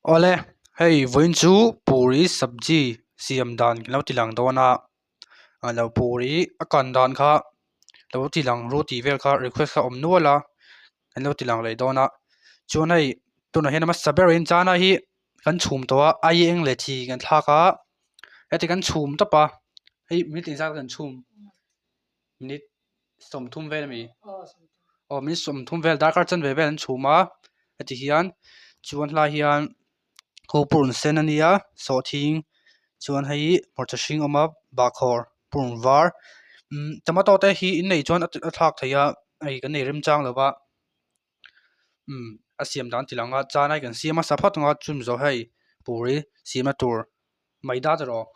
Awle hei vawiin chu puri sabji siam dan kan lo ti lang dawn a ah lo puri a kan dan kha lo ti lang ru tih vel kha request kha a awm nual a kan lo ti lang leh dawn a chuan hei tunah hian a hmasa berin chana hi kan chhum tawh a aieng leh chi kan thlak a heti kan chhum tawp a hei minute engzat kan chhum minute 30 vel ami aw minute 30 vel darkar chanve vel an chhum a heti hian chuan helai hian purun sen a nia sawhthing chuan hei hmarcha hring a awm a bahkhawr purun var umm tomato te hi in neih chuan a thlak theih a hei kan nei remchang lo va umm a siam dan ti lang a chana kan siam hmasa phawt ang a chumi zawh hei puri siamna tur maida te rawh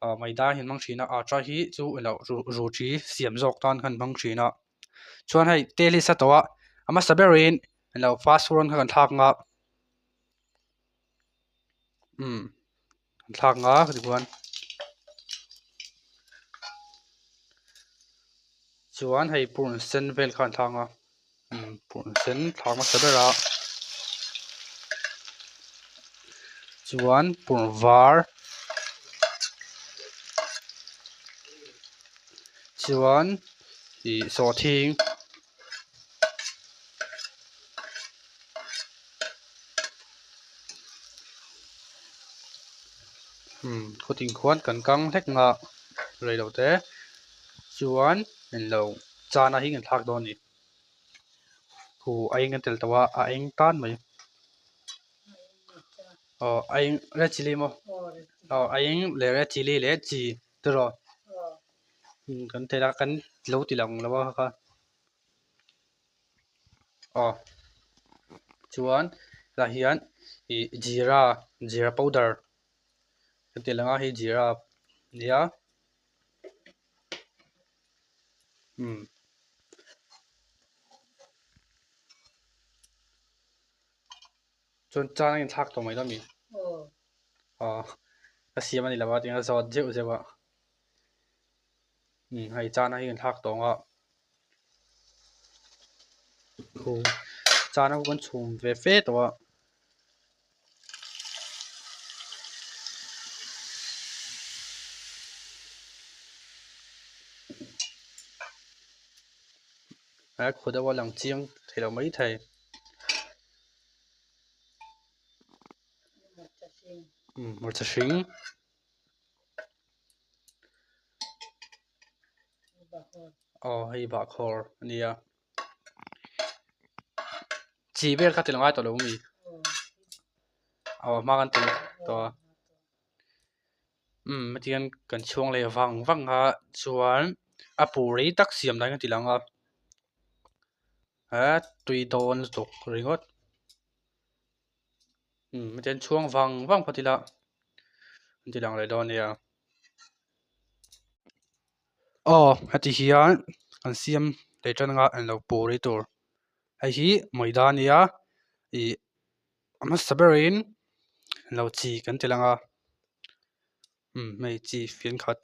ah maida hi an hmang thin a atta hi chu eng lo ruti siam zawk tan khan an hmang thin a chuan hei tel hi a sa tawh a a hmasa berin eng lo fast rawn kha kan thlak ang a umm kan thlak ang a tichuan chuan hei purun sen vel kha an thlak ang a. Purun sen thlak hmasa ber a chuan purun var chuan ih sawhthing umm khawtin khuan kan kang hlek ang a reilote te chuan englo chana hi kan thlak dawn a ni. Khu a eng a tel tawh a a eng tan mai aw a eng red chilli maw aw a eng leh red chilli leh chi tiraw kan tel a kan lo ti lang lo a kha aw chuan tah hian ih jeera jeera powder kan ti lang a hei jeera nia umm. Chuan chana in thlak tawh mai lo ami aw a siam a ni lo a tiang a zawt zeuh zeuh a umm hei chana hi kan thlak tawh ang a khu chana khu kan chhum ve fe tawh a. A khaw deuh a lang chiang thei lo mai thei umm hmarcha hring aw hei bahkhawr a nia. Chi vel kha tel ngai tawh lo ami aw a hma kan tel tawh a umm heti hian kan chhuang leh vang vang a chuan a pur rei tak siam dan ka ti lang a he tui dawn lutuk ringawt umm heti hian chhuang vang vang phawt ila an ti lang leh dawn ania. Aw heti hian an siam leh tan anga englo pur hi tur hei hi maida a nia ih a hmasa berin lo chi kan ti lang a umm hei chi fian khat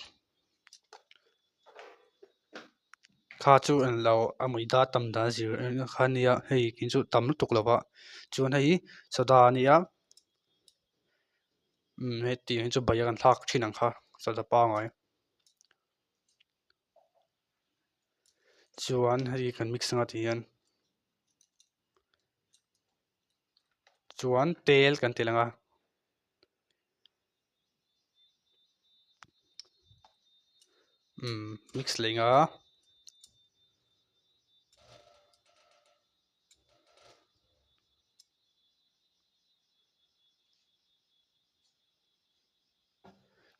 kha chu englo a maida tam dan zir kha a nia hei khi chu tam lutuk lo va chuan hei soda a nia umm heti hi chu bai a kan thlak thin ang kha soda pangai. Chuan hei kan mix anga ti hian chuan tel kan ti lang a umm mix leh anga.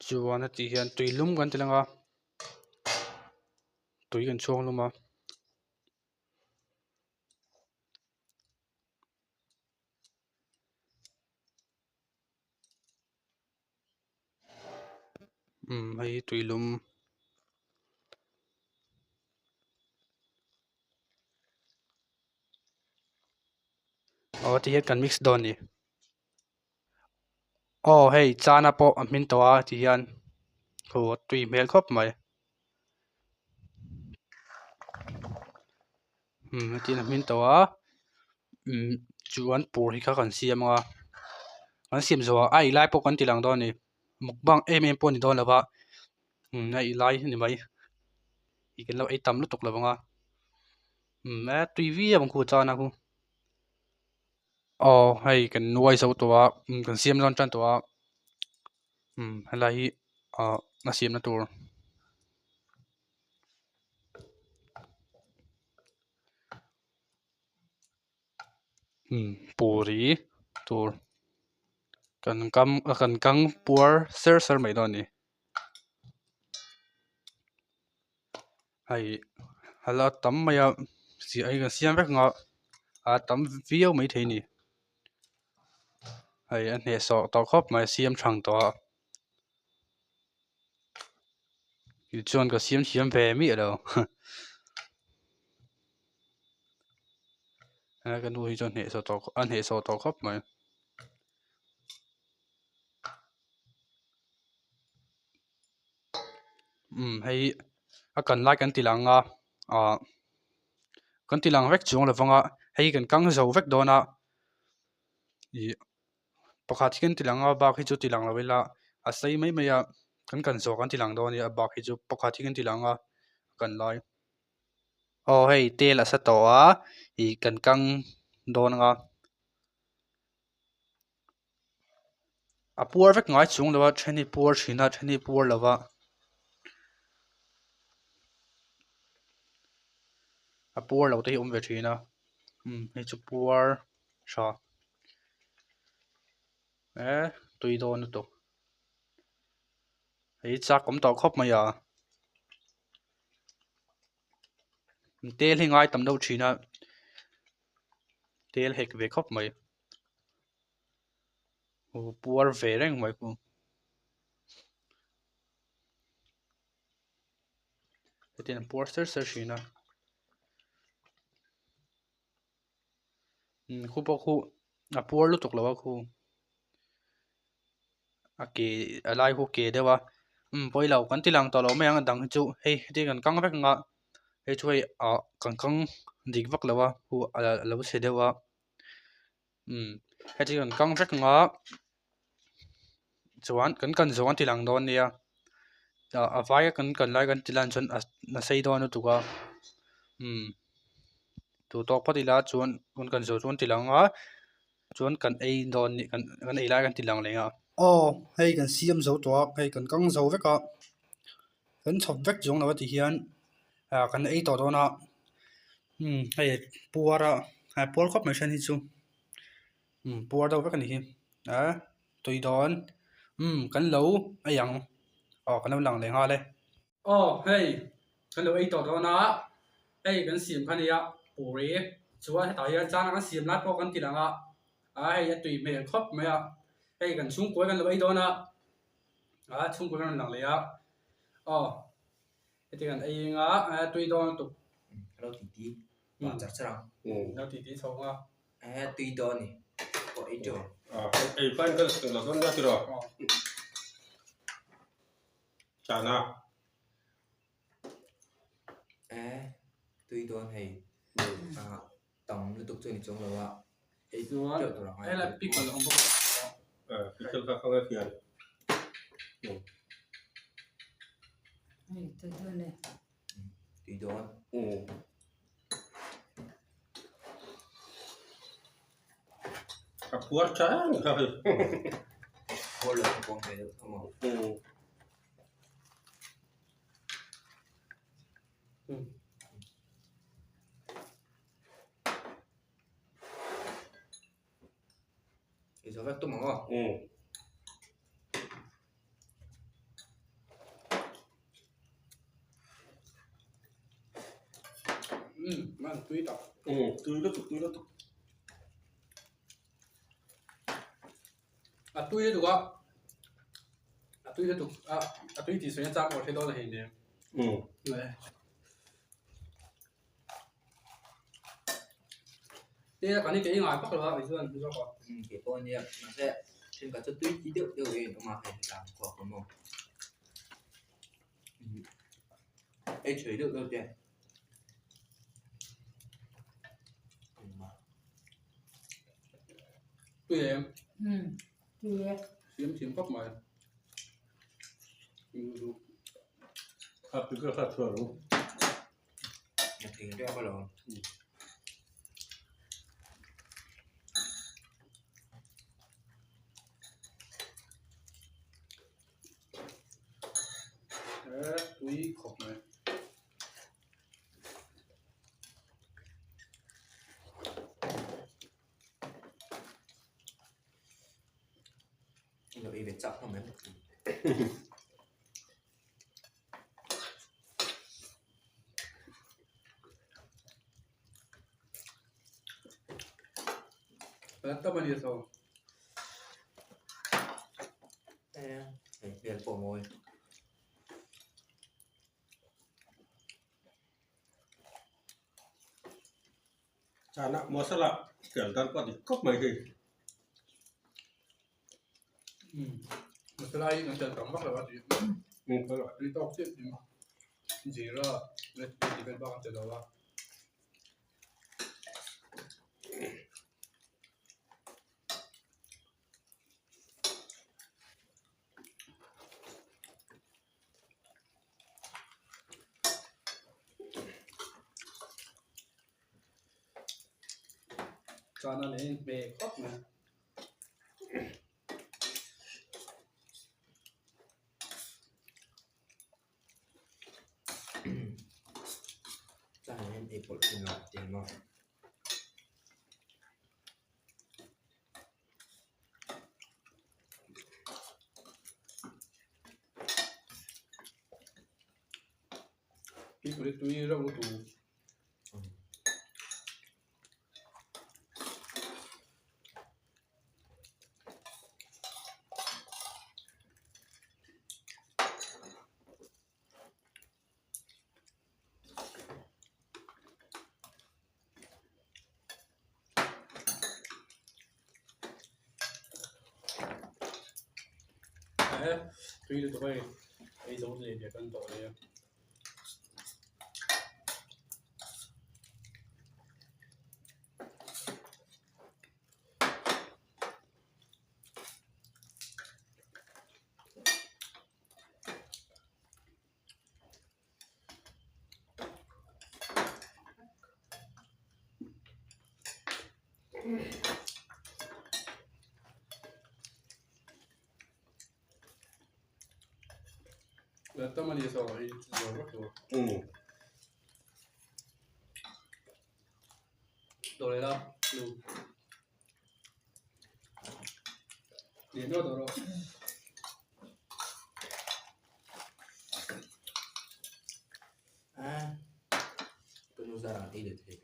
Chuan heti hian tui lum kan ti lang a tui kan chhuang hlawm a. Umm hei hi tui lum. Aw ti hian kan mix dawn a ni. Aw hei chana pawh a hmin tawh a ti hian thu a tui hmel khawp mai umm hetiang a hmin tawh a umm chuan pur hi kha kan siam ang a. Kan siam zawh ah a ei lai pawh kan ti lang dawn a ni mukbang em em pawh a ni dawn lo va umm a ei lai a ni mai ih kan lo ei tam lutuk lo ang a umm e tui viau ang khu chana khu aw hei kan nuai zo tawh a umm kan siam dawn tan tawh a umm helai hi ah a siamna tur. Puri tur kan kam kan kang puar ser ser mai dawn a ni hei a la tam mai a hei kan siam vek ang a a tam viau maithei a ni hei a hnehsawh tawh khawp mai a siam thang tawh a. Tichuan ka siam thiam ve miah lo he ka nu hi chuan hnehsawh tawh a hnehsawh tawh khawp mai. Umm hei a kan lai kan ti lang a ah kan ti lang vek chuang lo vang a hei kan kang zo vek dawn a ih. Pakhat hi kan ti lang a bak hi chu ti lang lo ila a sei mai mai a kan kan zawh kan ti lang dawn a nia bak hi chu pakhat hi kan ti lang a kan lai aw hei tel a sa tawh a ih kan kang dawn ang a a puar vek ngai chung lo a then hi puar thin a then hi puar lo va a puar lo te hi a awm ve thin a umm hei chu puar tha. E tui dawn lutuk hei chak awm tawh khawp mai a tel hi ngai tam deuh thin a tel hek ve khawp mai aw puar ve reng mai khu hetiang an puar ser ser thin a. Khu pawh khu a puar lutuk lo a khu a ke a lai khu ke deuh a umm pawi lo kan ti lang tawh lo mai ang a dang hi chu hei heti kan kang vek ang a hei chu hei ah kan kang dik vak lo a khu a lo chhe deuh a umm heti kan kang vek ang a chuan kan kan zawng a ti lang dawn nia a vai a kan kan lai kan ti lan chuan a sei dawn lutuk a umm duh tawk phawt ila chuan kan kan zawh chuan ti lang a chuan kan ei dawn nih kan kan ei lai kan ti lang leh ang a. Aw hei kan siam zo tawh a hei kan kang zo vek a kan chhawp vek zawng lo a ti hian ah kan ei tawh dawn a umm hei puar a puar khawp mai hran hi chu. Umm puar deuh vek a ni hi a tui dawn umm kan lo ei ang aw kan lo lang leh nghal e. Aw hei kan lo ei tawh dawn a hei kan siam kha nia puri chuan hetah hian chana kan siam lai pawh kan ti lang a a hei a tui hmel khawp mai a hei kan chhungkawi kan lo ei dawn a a chhungkawi kan rawn lang leh a aw heti kan ei eng a tui dawn lutuk. Lo ti ti pah char char ang. Lo ti ti chho ang a. Eh tui dawn ni pawh ei teuh ang. Ei pahin ka la dawn nia tiraw. Chana. Eh tui dawn hei tam lutuk chu a ni chuang lo a ei teuh tur ang a. Helai pickle a awm bawk a. Pickle kha ka ngaih fian. Hei tui dawn e. Tui dawn. A puar tha em kha hei. Puar lo pawh ve deuh tho maw. I zo vek tum ang aw. Man tui tak. Tui lutuk tui lutuk. A tui lutuk a. A tui lutuk a a tui tih sawi a chak pawh hre dawn a hei nen. Te kan hi kei ngai vak lo a kei chuan zawk a. Kei pawh ania mahse thenkhat chu tui ti deuh deuh hi an awm a hei hetah khuak awm aw. Ei thui deuh deuh te. Tui em? Umm. Ni e. Siam thiam khawp mai. Kha tu ka kha chhuah ru. Na thing reuh alawm. E tui khawp mai. Lo ei ve chak hlawm em? Tam a ni tho. Hei hmel pawh mawi. Chana masala tel dan pawh a dik khawp mai hei. Masala hi kan tel tam vak lo a tih tui tawk chiah tih zira leh tih vel bak an tel lo a. Chana leh hmeh khawp mai. Tah hian ei pawlh thin lo tih maw. Tui tui reuh lutuk. Tui lutuk hei ei zo leh leh kan tawh ania. Tam a ni saw hei zo vek lo. Dawr leh la nu. Lian deuh dawr rawh. Ah, tunu zarah an ei leh thei.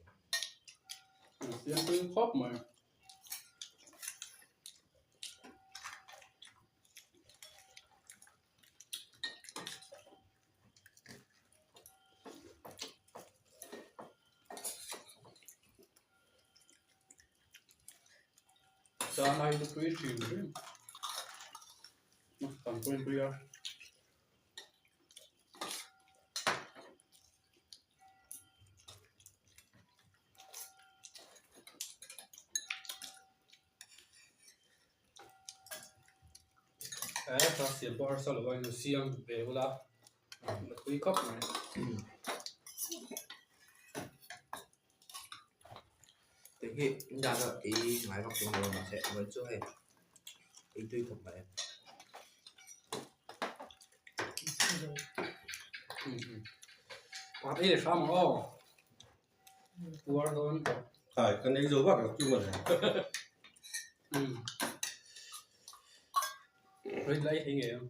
Siam tui khawp mai. Chana hi chu tui hrim hrim tam pawhin tui a. Eh ka siam pawh harsa lo a in siam ve ula a tui khawp mai. Tui hi dan a ei ngai vak chuang lo a mahse vawi chu hei ei tui khawp mai. Pakhat ei leh hram ang aw puar dawn tawh. Khai kan ei zo vak lo chu mawle. Rin lai thei ngei ang.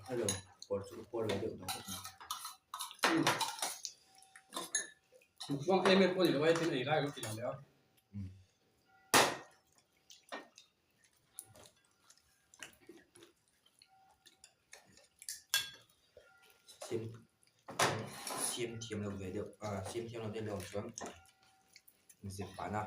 Hello puar chu puar ve deuh tawh khawp mai. Mukbang em em pawh ni lo a heti ei lai lo ti lang leh a. Siam siam thiam lo ve deuh ah siam thiam lo deuh lo chuan zep pah na.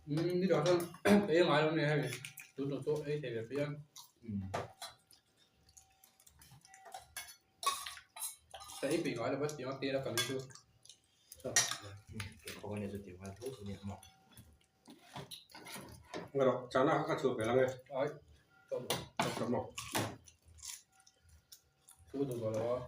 Ni dang chuan ei a ngai lo nia hei tun tawh chu ei thei ve phian. Ka ei peih ngai lo va tiang a tel a kan chu. Ngarawh chana kha ka chhuah ve lang e. Ai. Ka chhuah maw. Thu duh tawh lo a.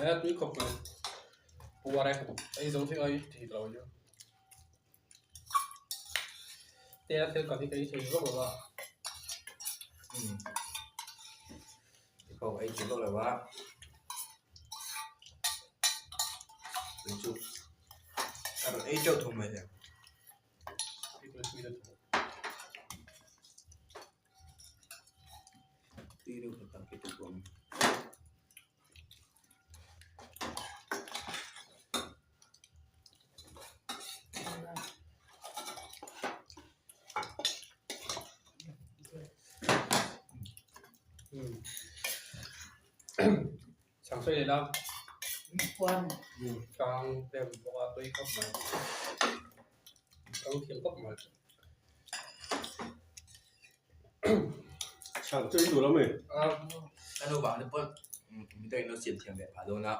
Aia tui khawp mai puar e ei zo thei ai thei lo chu tel thil ka hi ka ei thei vak lo a. Pawh ei thei vak lo a tui chu a rawn ei teuh thung mai nia. Tui deuh tak tak hi chu awm. Chhang sawi leh la tang vel bawk a tui khawp mai tang thiam khawp mai. Chhang chu i duh lo mi? Ka nu vang te pawh mi dangin lo siam thiam ve phah dawn a.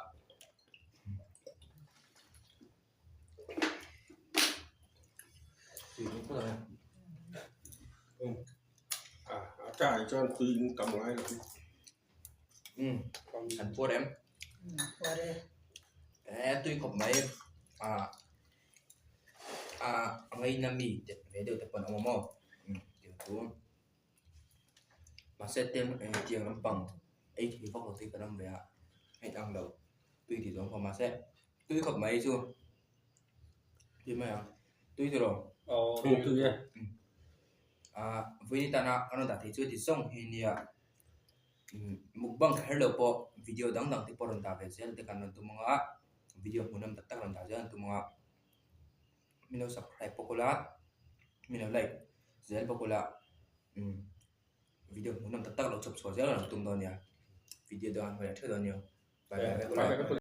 A tah chuan tui in tam ngai lo. An puar em? Puar e. Eh tui khawp mai ah ah a ngaina mi te ve deuh te pawh an awm a maw tiang chu mahse tel tiang lampang ei thei vak lo te hi kan awm ve a hei ang lo tui tih zawng pawh mahse tui khawp mai chu tui mai ang tui tiraw tui e. Ah vawiin tana kan rawn dah thei chu ti zawng hi nia mukbang kher lo pawh video dang dang te pawh rawn dah ve zel te kan rawn tum ang a video hmuhnawm tak tak rawn dah zel an tum ang a min lo subscribe bawk ula min lo like zel bawk ula video hmuhnawm tak tak lo chhawp chhuah zel an rawn tum dawn nia video dang an hmu leh theuh dawn nia bye bye vek ula.